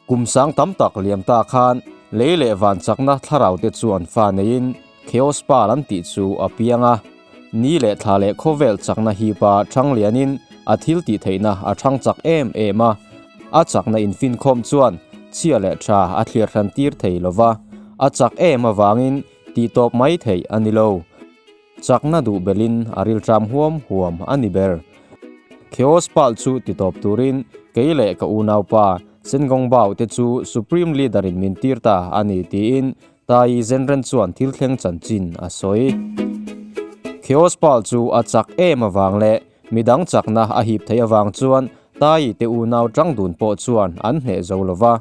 Kum sang tam tak liam ta khan lei leh van chakna thlarau te chuan fa neiin Chaos Pal an tih chu a piang a. Ni leh thla leh khawvel chakna hipa thang lianin a thil tih theihna a thang chak em em a. A chakna infinkhawm chuan chhia leh tha a thlir hran tir thei lo va, a chak em avangin tih tawp mai theih a ni lo. Chakna duh belin a rilṭam huam huam a ni ber. Chaos Pal chu ti tawp turin kei leh ka unaupa Sengong Bao te chu Supreme Leader in min tir ta a ni tiin Tai Zenren chuan thil thleng chanchin a sawi. Chaos Pal chu a chak em avang leh midang chakna a hip theih avang chuan Tai te unau tang dun pawh chuan an hneh zo lo va.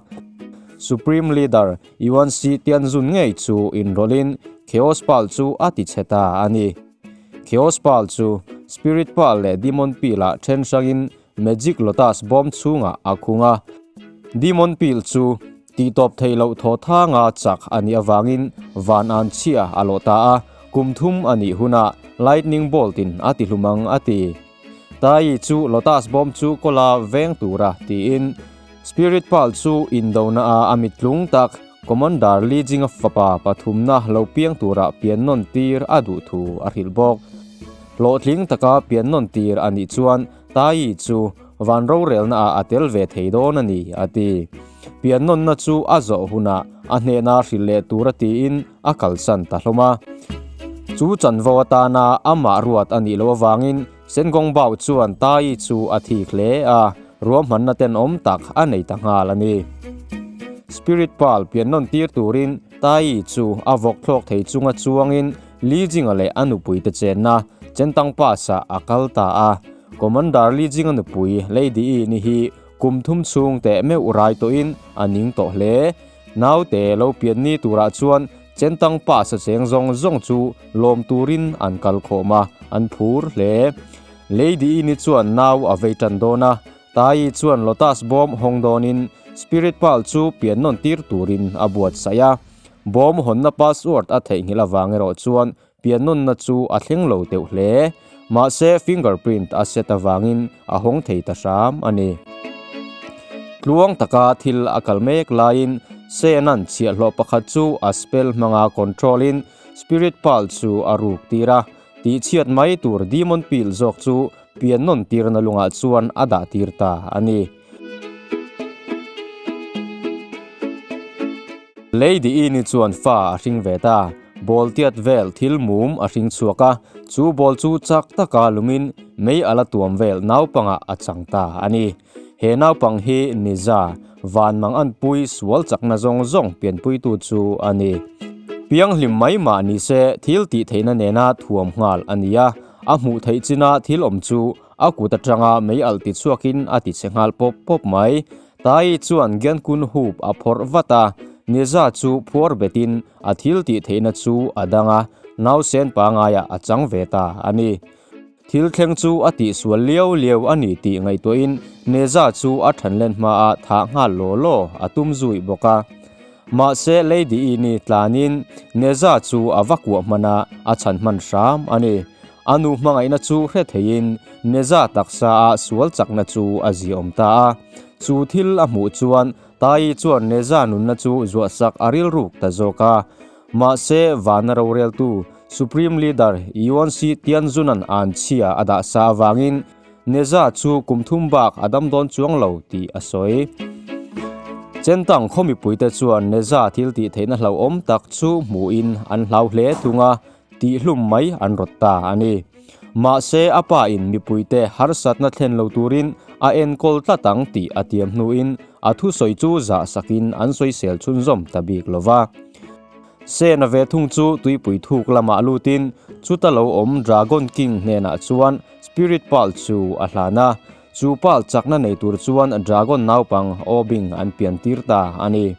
Supreme Leader Yuan Si Tianzun ngei chu inrawlhin Chaos Pal chu a ti chhe ta a ni. Chaos Pal chu Spirit Pal leh Demon Pill-ah then hrangin Magic Lotus bawm chhungah a khung a. Demon Pill chu tihtawp theih loh thaw thanga chak a nih avangin van an chhia a lawh ta a, kum thum a nih hunah Lightning Bolt-in a ti hlum ang a ti. Tai chu Lotus bawm chu kawla veng tura tiin Spirit Pearl chu indona a a mittlung tak Commander Li Jinga fapa pathumna lo piang tura pian nawn tir a duh thu a hrilh bawk. Hlawhtling taka pian nawn tir a nih chuan Tai chu van rorelna ah a tel ve thei dawn a ni, a ti. Pian nawnna chu a zawh hunah a hnena hrilh leh tura tiin a kalsan ta hlawm a. Chu chanvo atana amah ruat a nih loh avangin Sengong Bao chuan Tai chu a thik hle a, ruahmanna tenawm tak a nei ta nghal a ni. Spirit Pearl pian nawn tir turin Tai chu a vawk thlawk thei chunga chuangin Li Jinga leh a nupuite chenna Chentang Pass-ah a kal ta a. Commander Li Jinga nupui Lady Yi ni hi kum thum chhung teh meuh rai tawhin a ning tawh hle. Naute lo pian ni turah chuan Chentang Pass a cheng zawng zawng chu lawm turin an kal khawm a, an phur hle. Lady Yi ni chuan nau a vei tan dawn a, Tai chuan Lotus bawm hawng dawnin Spirit Pearl chu pian nawn tir turin a buatsaih a. Bawm hawnna password a theihnghilh avang erawh chuan pian nawnna chu a thleng lo deuh hle. Mahse fingerprint a set avangin a hawng thei ta hram a ni. Tluang taka thil a kal mek laiin Sena'n chhiahhlawh pakhat chu a spell hmanga control in Spirit Pearl chu a ruk tir a, tihchhiat mai tur Demon Pill zawk chu pian nawn tirna lungah chuan a dah tir ta a ni. Lady Ini chuan fa a hring ve ta. Ball tiat vel thil mum a hring chhuak a, chu ball chu chak taka lumin mei a la tuam vel naupangah a chang ta a ni. He naupang hi Niza, van mang anpui sual chakna zawng zawng pianpuitu chu a ni. Pianghlim mai mah ni se thil tih theihna nena thuam nghal a ni a, a hmuh theih china thil awm chu A kut atanga mei alh ti chhuakin a ti che nghal pawp pawp mai. Tai chuan Giankun hup a phawrh vat a, Neza chu phuar betin a thil tih theihna chu a dang a, nausen pangaiah a chang ve ta a ni. Thil thleng chu a tihsual liau liau a ni tih ngaihtuahin Neza chu a thanlen hmaah thah nghal law law a tum zui bawk a. Mahse Lady Ini tlanin Neza chu a va kuah hman a, a chhan hman hram a ni. A nu hmangaihna chu hre theiin Neza taksa a sual chakna chu a ziaawm ta a. Chu thil a hmuh chuan Tai chuan Neza nunna chu zuahsak a rilruk ta zawk a. Mahse vana roreltu Supreme Leader Yuan Shi Tianzunan an chhia a dah sa avangin Neza chu kum thum bak a dam dawn chuang lo tih a sawi. Chentang khaw mipuite chuan Neza thil tih theihna hlauhawm tak chu hmuhin an hlau hle thung a, tihhlum mai an rawt ta a ni. Mahse a pa in mipuite harsatna thlen lo turin a enkawl tlat ang tih a tiam hnuin a thusawi chu zah sakin an sawisel chhunzawm ta bik lo va. Sena ve thung chu tuipui thuk lamah lutin chuta lo awm Dragon King hnenah chuan Spirit Pearl chu a hlan a, chu Pearl chakna nei tur chuan Dragon naupang Obing an pian tir ta a ni.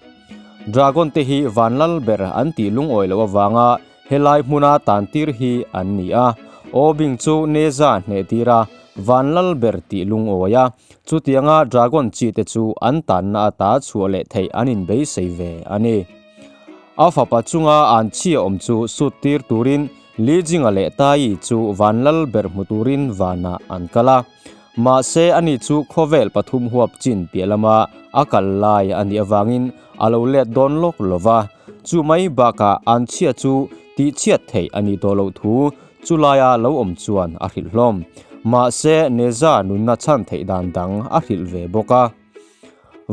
Dragon te hi vanlal ber an tih lungawi loh avanga helai hmuna tan tir hi an ni a, Obing chu Neza hneh tir a, vanlal ber tih lungawi a, chutianga Dragon chi te chu an tanna ata chhuah leh theih an inbeisei ve a ni. A fapa chunga an chhia awm chu sut tir turin Li Jinga leh Tai chu vanlal ber hmu turin vanah an kal a. Mahse ani chu khawvel pathum huap chin piah lama a kal lai a nih avangin a lo let dawn lawk lo va. Chu mai bakah an chhia chu tihchhiat theih a nih tawh loh thu chu laia lo awm chuan a hrilh hlawm. Mahse Neza nunna chhan theih dan dang a hrilh ve bawk a.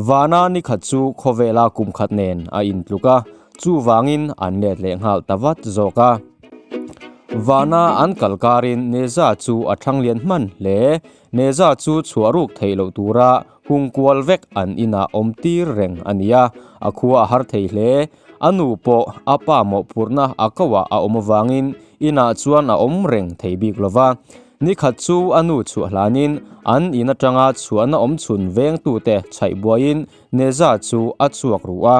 Vana nikhat chu khawvela kum khat nen a intluk a, chuvangin an let leh nghal ta vat zawk a. Vana an kal karin Neza chu a thang lian hman hle. Neza chu chhuah ruk theih loh tura hung kual vek an inah awm tir reng a ni a, a khua a har thei hle. A nu pawh a pa mawhphurhna a koah a awm avangin inah chuan a awm reng thei bik lo va. Nikhat chu a nu chhuah hlanin an in atanga chhuahna awm chhun vengtute chhaih buaiin Neza chu a chhuak ruh a,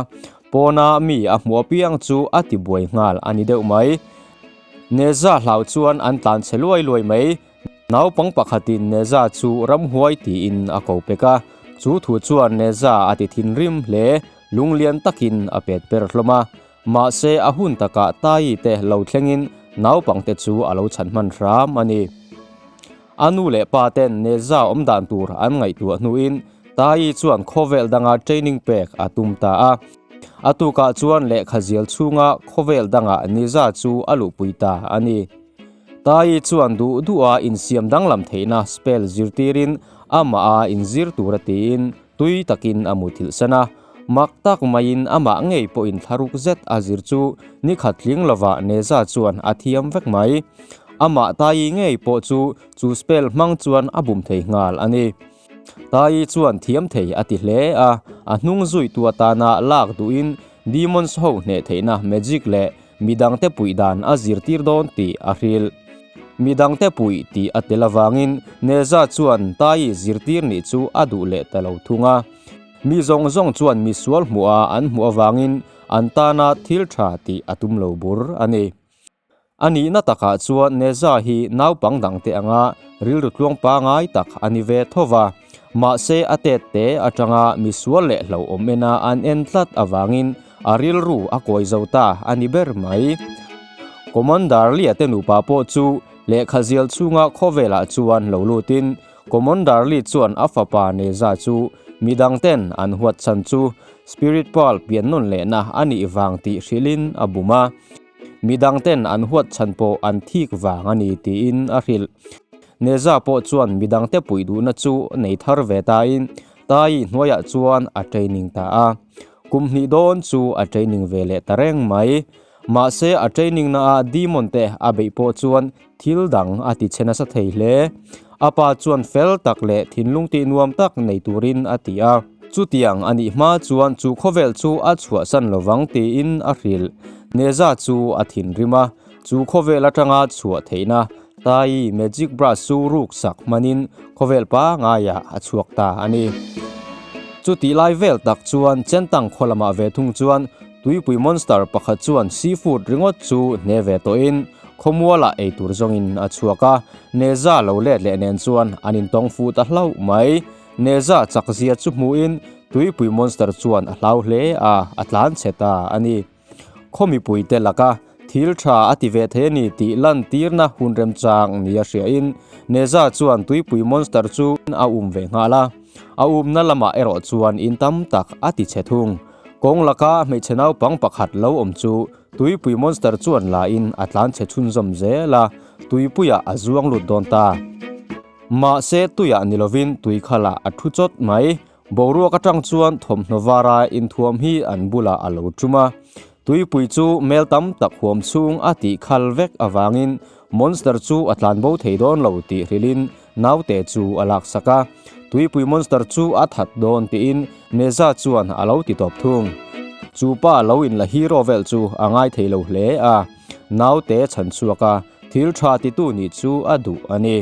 pawna mi a hmuh apiang chu a ti buai nghal a ni deuh mai. Neza hlau chuan an tlan chhe luai luai mai. Naupang pakhatin Neza chu ramhuai tiin a ko pek a, chu thu chuan Neza a ti thinrim hle, lunglian takin a pet per hlawm a. Mahse a hun takah Tayi te lo thlengin naupangte chu a lo chhan hman hram a ni. A nu leh pa ten Neza awm dan tur an ngaihtuah hnuin Tayi chuan khawvel danga training pek a tum ta a. A tukah chuan lehkha zial chhunga khawvel dangah Neza chu a luhpui ta a ni. Tayi chuan duh duha insiam danglam theihna spell zirtirin amah a inzir tur a tiin Tui takin a muthilh san a, mak tak maiin amah ngei pawhin thlaruk zet a zir chu ni khat tling lovah Neza chuan a thiam vek mai. Amah Tayi ngei pawh chu chu spell hmang chuan a bum thei nghal a ni. Tayi chuan thiam thei a ti hle a, a hnung zuitu atana lak duhin demons ho hneh theihna magic leh Midangte puih dan a zirtir dawn tih a hrilh. Midangte puih tih a tel avangin Neza chuan Tayi zirtir nih chu a duh leh ta lo thung a. Mi zawng zawng chuan misual hmuha an hmuh avangin an tana thil tha tih a tum lo bur a ni. A nihna takah chuan Neza hi naupang dangte anga rilru tluang pangai tak a ni ve tho va. Mahse a tet te atanga misual leh hlauhawm ena an en tlat avangin A rilru a kawi zo ta a ni ber mai. Commander Lee-a te nupa pawh chu lehkha zial chhunga khawvelah chuan lo lutin Commander Lee chuan a fapa Neza chu midangten an huat chhan chu Spirit Pearl pian nawn lehna a nih vang tih hrilhin a bum a. Midangten an huat chhan pawh an thik vang a ni tiin a hrilh. Neza pawh chuan midangte puih duhna chu nei thar ve tain Tai hnuaiah chuan a training ta a. Kum hnih dawn chu a training ve leh ta reng mai. Mahse a training na ah demon te a beih pawh chuan thil dang a ti che nasa thei hle. A pa chuan fel tak leh thinlung tih nuam tak nei turin a ti a. Chutiang a nih hma chuan chu khawvel chu a chhuahsan lovang tiin a hrilh. Neza chu a thinrim a, chu khawvel atanga chhuah theihna Tai magic brush chu ruk sak hmanin khawvel pangaiah a chhuak ta a ni. Chutih lai vel tak chuan Chentang khaw lamah ve thung chuan tuipui monster pakhat chuan seafood ringawt chu hne ve tawhin khawmualah ei tur zawngin a chhuak a, Neza lo let leh nen chuan an intawng fuh ta hlauh mai. Neza chakzia chu hmuhin tuipui monster chuan a hlau hle a, a tlan chhe ta a ni. Khaw mipuite laka thil tha a ti ve thei a ni tih lantirna hun remchang nia hriain Neza chuan tuipui monster chu a um ve nghal a. A umna lamah erawh chuan in tam tak a ti chhe thung. Kawng laka hmeichhe naupang pakhat lo awm chu tuipui monster chuan lain a tlan chhe chhunzawm zel a, tuipuiah a zuang lut dawn ta. Mahse tuiah ni lovin tuikhalah a thu chawt mai. Boruak atang chuan thawmhnaw vara inthuam hi an bulah a lo tum a, tuipui chu mel tam tak huam chhung a tih khal vek avangin monster chu a tlan bo thei dawn lo tih hrilhin naute chu a laksak a, tuipui monster chu a that dawn tiin Neza chuan a lo ti tawp thung. Chu pa lo inla hero vel chu a ngai thei lo hle a, naute chhan chhuak a, thil tha titu nih chu a duh a ni.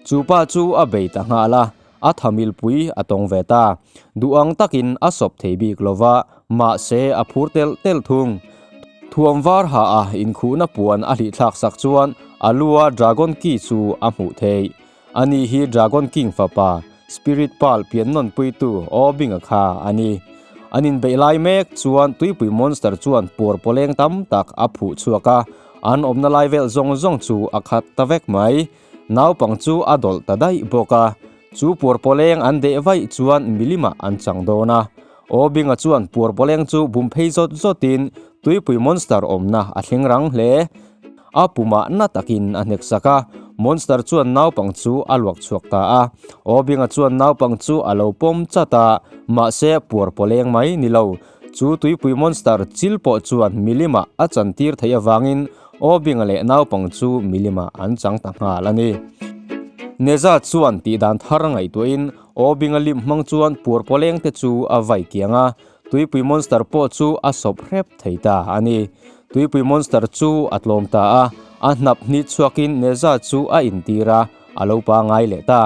Chu pa chu a bei ta nghal a, A thamilpui a tawng ve ta. Duh ang takin a sawp thei bik lo va, mahse a phur telh telh thung. Thuam var ha a inkhuhna puan a hlihthlak sak chuan a lua Dragon Key chu a hmuh theih. Ani hi Dragon King fapa, Spirit Pearl pian nawnpuitu Obing-a kha a ni. An inbeih lai mek chuan tuipui monster chuan puar pawleng tam tak a phuh chhuak a, an awmna lai vel zawng zawng chu a khat ta vek mai. Naupang chu a dawlh ta daih bawk a. Chu puarpawleng an deh vaih chuan milimah an chang dawn a. Obinga chuan puarpawleng chu bum phei zawt zawtin tuipui monster awmna a thleng rang hle. A pumah na takin a hnek sak a, monster chuan naupang chu a luak chhuak ta a. Obinga chuan naupang chu a lo pawm chat a, mahse puarpawleng mai ni lo. Chu tuipui monster chil pawh chuan milimah a chantir theih avangin Obinga leh naupang chu milimah an chang ta nghal a ni. Neza chuan tihdan thar ngaihtuahin Obinga lim hmang chuan puarpawleng te chu a vai kiang a, tuipui monster pawh chu a sawp hrep thei ta a ni. Tuipui monster chu a tlawm ta a, a hnap hnih chhuakin Neza chu a intir a, a lo pangai leh ta.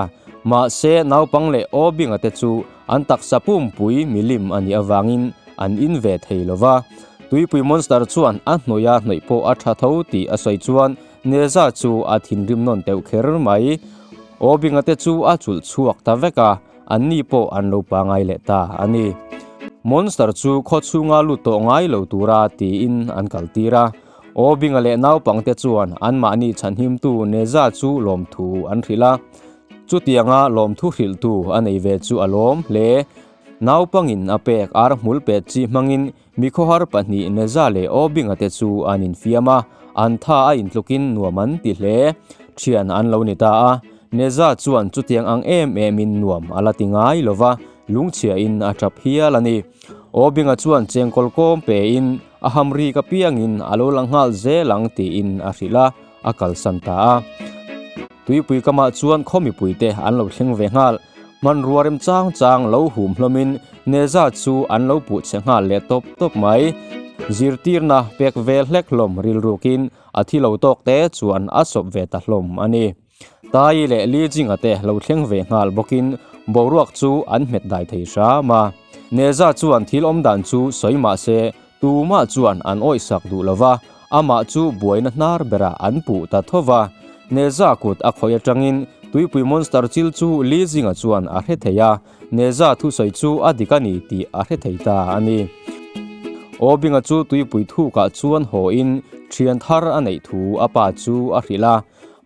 Mahse naupang leh Obinga te chu an taksa pumpui milim a nih avangin an in ve thei lo va. Tuipui monster chuan a hnawih a hnawih pawh a tha tho tih a sawi chuan Neza chu a thinrim nawn teuh kher mai. Obinga te chu a chulh chhuak ta vek a, anni pawh an lo pangai leh ta a ni. Monster chu khaw chhunga lut tawh ngai lo tura tiin an kal tir a. Obinga leh naupangte chuan anmahni chhanhimtu Neza chu lawmthu an hrilh a. Chutianga lawmthu hrilhtu a nei ve chu a lawm hle. Naupangin a pek ar hmul pet chi hmangin Mikhawhar pahnih Neza leh Obinga te chu an infiam a, an tha a intlukin nuam an ti hle. Thian an lo ni ta a, Neza chuan chutiang ang em emin nuam a la ti ngai lo va, lungchhiain a tap hial a ni. Obinga chuan chengkawl kawm pein a hamrik apiangin a lo la nghal zel ang tiin a hrilh a, a kalsan ta a. Tuipui kamah chuan khaw mipuite an lo thleng ve nghal. Hmanrua rem chang chang lo hum hlawmin Neza chu an lo puh chhe nghal leh tawp tawp mai. Zirtirna pek vel hlek hlawm rilrukin a thi lo tawk te chuan a sawp ve ta hlawm a ni. Tai leh Li Jinga te lo thleng ve nghal bawkin boruak chu an hmet dai thei hram a. Neza chuan thil awm dan chu sawi mah se Tumah chuan an awihsak duh lo va, amah chu buaina hnar berah an puh ta tho va. Neza kut a khawih atangin tuipui monster chil chu Li Zinga chuan a hre thei a, Neza thusawi chu a dik a ni tih a hre thei ta a ni. Obinga chu tuipui thukah chuan hawin thian thar a neih thu a pa chu a hrilh a,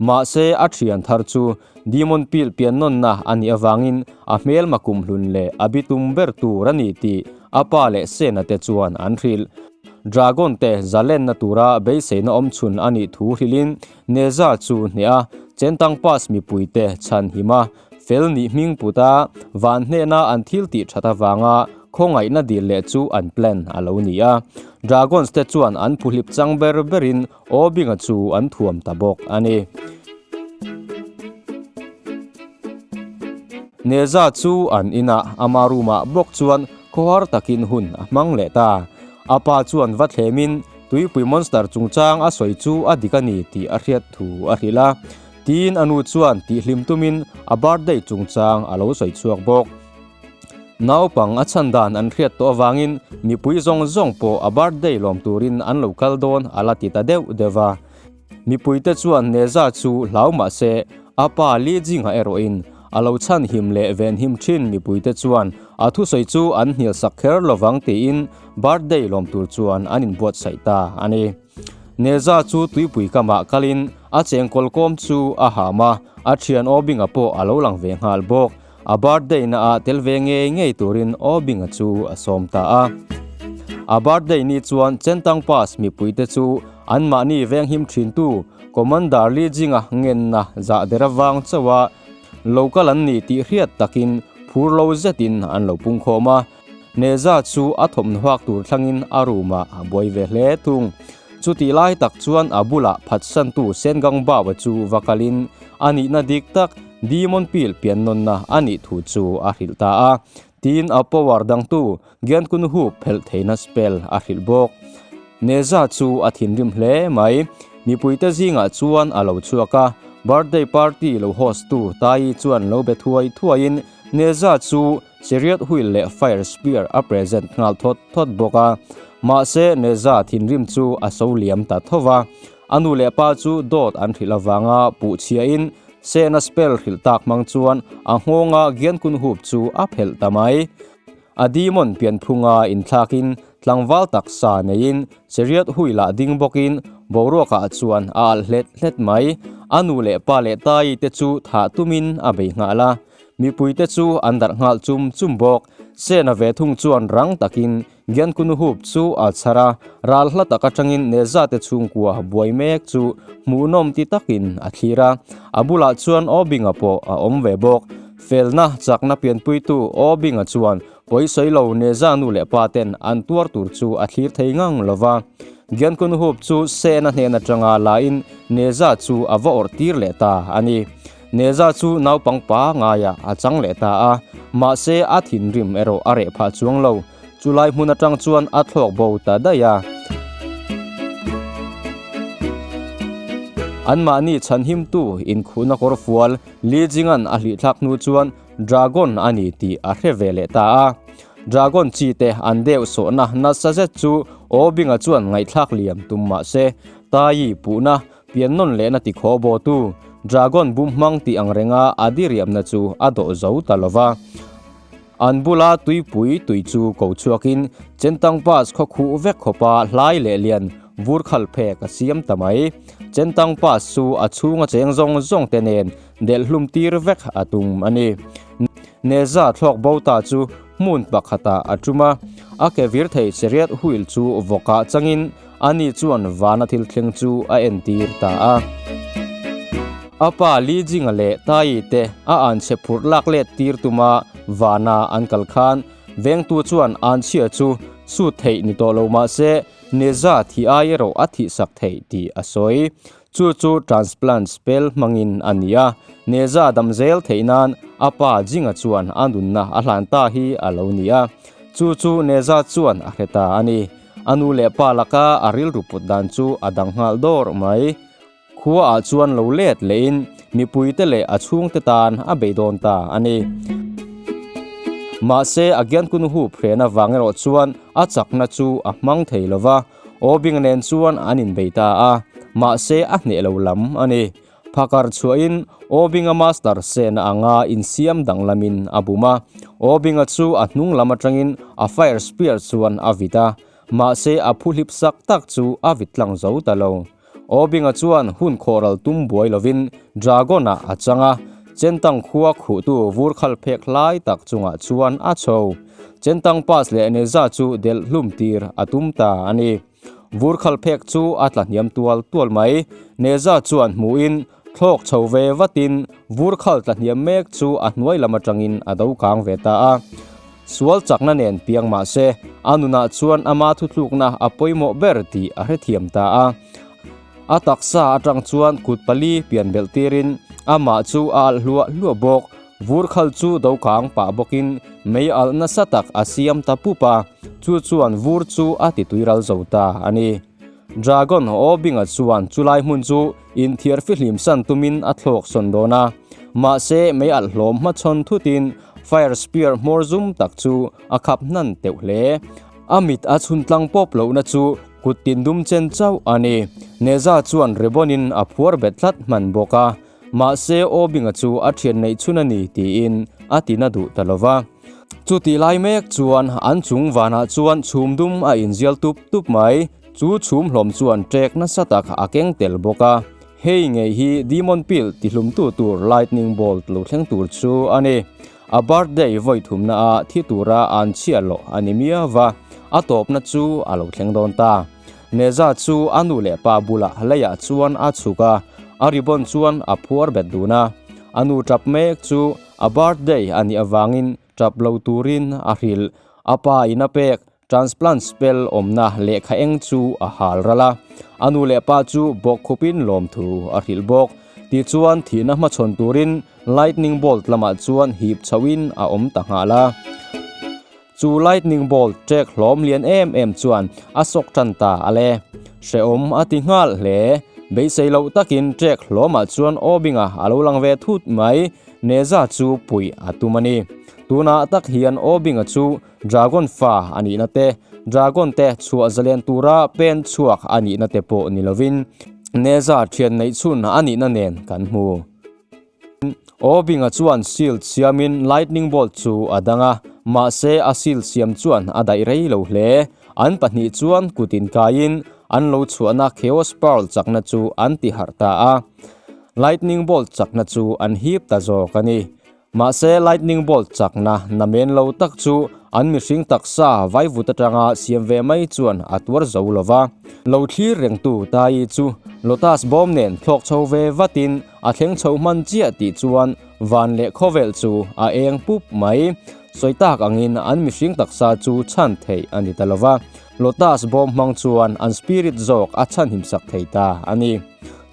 mahse a thian thar chu Demon pil piannawnna a nih avangin a hmelma kumhlun leh a bitum ber tur a ni tih a pa leh Sena te chuan an hrilh. Dragon te zalenna tura beiseina awm chhun a nih thu hrilhin Neza chu hneh a, Chentang Pass mipuite chhan him a, fel nih hming put a, van hnehna an thil tih that avanga khawngaihna dil leh chu an plan a lo ni a. Dragons te chuan an phuhlip chang ber berin Obinga chu an thuam ta bawk a ni. Neza chu an inah ama room-ah bawk chuan khawhar takin hun a hmang leh ta. A pa chuan va thlemin tuipui monster chungchang a sawi chu a dik a ni tih a hriat thu a hrilh a. Tiin a nu chuan tihhlim tumin a birthday chungchang a lo sawi chhuak bawk. Naupang a chhan dan an hriat tawh avangin mipui zawng zawng pawh a birthday lawm turin an lo kal dawn a la ti ta deuh deuh a. Mipuite chuan Neza chu hlau mah se a pa Li Jingha erawhin a lo chhan him leh ven him thin mipuite chuan a thusawi chu an hnial sak kher lovang tiin birthday lawm tur chuan an inbuatsaih ta a ni. Neza chu tuipui kamah kalin a chengkawl kawm chu a ham a, a thian Obinga pawh a lo lang ve nghal bawk. A birthday na ah tel ve ngei ngei turin Obinga chu a sawm ta a. A birthday ni chuan Chentang Pass mipuite chu anmahni venghim thintu Commander Li Jinga ngenna zah der avang chauh a local an ni tih hriat takin phur lo zetin an lo pungkhawm a. Neza chu a thawmhnaw hak tur thlangin a room ah a buai ve hle thung. Chutih lai tak chuan a bulah phatsantu Sengang Bawa chu va kalin a nihna dik tak Demon Pil piannawnna a nih thu chu a hrilh ta a. Tin, a power dangtu Giankun Hu phelh theihna spell a hrilh bawk. Neza chu a thinrim hle mai. Mipuite zingah chuan a lo chhuak a, birthday party lo host tu Tai chuan lo be thuai thuaiin Neza chu Chariot wheel leh fire spear a present nghal thawt thawt bawk a, mahse Neza thinrim chu a so liam ta tho va. A nu leh pa chu dawt an hrilh avanga puh chhiahin Sena spell hrilh tak hmang chuan a nghawnga Giankun hup chu a phelh ta mai. A demon pianphunga inthlakin tlangval taksa neiin chariot wheel ah ding bawkin boruakah chuan a alh hlet hlet mai. A nu leh pa leh tai te chu thah tumin a bei nghal a. Mipuite chu an darh nghal chum chum bawk. Sena ve thung chuan rang takin Giankunuhup chu a chhar a, ral hla tak atangin Neza te chhungkua buai mek chu hmuhnawm ti takin a thlir a. A bulah chuan Obinga pawh a awm ve bawk. Felna chakna pianpuitu Obinga chuan pawisawi lo Neza nu leh pa ten an tuar tur chu a thlir thei ngang lo va. Giankunuhup chu Sena hnen atanga lain Neza chu a va awrh tir leh ta a ni. Neza chu naupang pa ngaiah a chang leh ta a, mahse a thinrim erawh a reh phah chuang lo. Chulai hmun atang chuan a thlawk bo ta daih a. Anmahni chhanhimtu inkhuhna kawr fual Li Jingan a hlihthlak hnu chuan Dragon a ni tih a hre ve leh ta a. Dragon chi te an deuh sawhna nasa zet chu Obinga chuan ngaihthlak liam tum mahse Tai puhna Pian nawn lehna ti khaw bawtu Dragon bum hmang tih ang renga a diriamna chu a dawh zo ta lo va. An bula tuipui tui chu ko chhuakin Chentang Pass khaw khuh vek khawpa hlai leh lian vur khal phek a siam ta mai. Chentang Pass chu a chhunga cheng zawng zawng te nen delh hlum tir vek a tum a ni. Neza thlawk bo ta chu hmun pakhatah a tum a, a ke vir thei chariot wheel chu vawkah changin Ani chuan vana thil thleng chu a entir ta a. A pa Li Jinga leh Tai te a anchhe phurh lak let tir tuma vana an kal khan vengtu chuan anchhia chu sut theih ni tawh lo mah se Neza thih ai erawh a thihsak theih tih a sawi. Chu chu transplant spell hmangin a ni a, Neza dam zel theih nan a pa Jinga chuan a nunna a hlan ta hi a lo ni a. Chu chu Neza chuan a hre ta a ni. A nu leh pa laka a rilru put dan chu a dang nghal dawr mai. Khuaah chuan lo let lehin mipuite leh a chhungte tan a beidawn ta a ni. Mahse, a Giankun hup hren avang erawh chuan a chakna chu a hmang thei lo va, Obing nen chuan an inbei ta a, mahse a hneh lo lam a ni. Phakar chhuahin Obinga master sehna anga insiam danglamin a bum a, Obinga chu a hnung lam atangin a fire spear chuan a vit a, mahse a phu hlip sak tak chu a vit tlang zo ta lo. Obinga chuan hun khawhral tum buai lovin Dragon-ah a chang a, Chentang khua khuhtu vur khal phek hlai tak chungah chuan a chho. Chentang pass leh Neza chu delh hlum tir a tum ta a ni. Vur khal phek chu a tla hniam tual tual mai. Neza chuan hmuhin thlawk chho ve vatin vur khal tla hniam mek chu a hnuai lam atangin a do kang ve ta a. Sual chakna nen piang mah se a nunah chuan ama thuthlukna a pawimawh ber tih a hrethiam ta a. A taksa atang chuan kut pali pian belh tirin amah chu a alh hluah hluah bawk. Vur khal chu do kang pah bawkin mei alh nasa tak a siam ta pup a, chu chuan vur chu a ti tuiral zo ta a ni. Dragon Obinga chuan chulai hmun chu inthiar fihlim san tumin a thlawk sawn dawn a, mahse mei alh hlawm hmachhawn thutin Fire Spear hmawr zum tak chu a khap hnan teuh hle. A mit a chhun tlang pawp lohna chu kut tin dum chen chauh a ni. Neza chuan ribbon in a phuar bet tlat hman bawk a. Mahse Obinga chu a thian neih chhun a ni tiin a ti na duh ta lo va. Chutih lai mek chuan an chung vanah chuan chhum dum a inzial tup tup mai. Chu chhum hlawm chuan ṭek nasa tak a keng tel bawk a. Hei ngei hi Demon Pill tihlumtu tur Lightning Bolt lo thleng tur chu a ni. A birthday vawi thumna ah thi tura an chhiah loh a ni miau va, a tawpna chu a lo thleng dawn ta. Neza chu a nu leh pa bulah leiah chuan a chhuk a, a ribbon chuan a phuar bet dun a. A nu tap mek chu a birthday a nih avangin tap lo turin a hrilh. A pa in a pek Transplant spell awmna lehkha eng chu a hal ral a, a nu leh pa chu bawk khupin lawmthu a hrilh bawk. Tichuan thihna hmachhawn turin lightning bolt lamah chuan hip chhoin a awm ta nghal a. Chu lightning bolt ṭek hlawm lian em em chuan a sawk ṭan ta a le. Hrehawm a ti nghal hle. Beisei loh takin ṭek hlawmah chuan Obinga a lo lang ve thut mai. Neza chu puih a tum a ni. Tunah tak hian Obinga chu Dragon fa a nihna te, Dragon te chhuah zalen tura pen chhuak a nihna te pawh ni lovin Neza thian neih chhun a nihna nen kan hmu. Obinga chuan shield siamin lightning bolt chu a dang a, mahse a shield siam chuan a daih rei lo hle. An pahnih chuan kut inkaiin an lo chhuahna Chaos Pearl chakna chu an ti harh ta a, lightning bolt chakna chu an hip ta zawk a ni. Mahse lightning bolt chakna namen lo tak chu an mihring taksa vaivut atanga siam ve mai chuan a tuar zo lo va. Lo thlir rengtu Tai chu lotus bawm nen thlawk chho ve vatin a thleng chho hman chiah tih chuan van leh khawvel chu a eng pup mai. Sawi tak angin an mihring taksa chu chhan theih a ni ta lo va. Lotus bawm hmang chuan an spirit zawk a chhanhim sak thei ta a ni.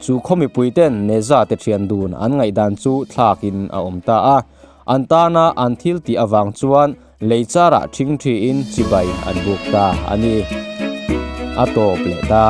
Chu khaw mipuiten Neza te thian dun an ngaihdan chu thlakin a awm ta a. An tana an thil tih avang chuan lei charah thingthiin chibai an buk ta a ni. A tawp leh ta.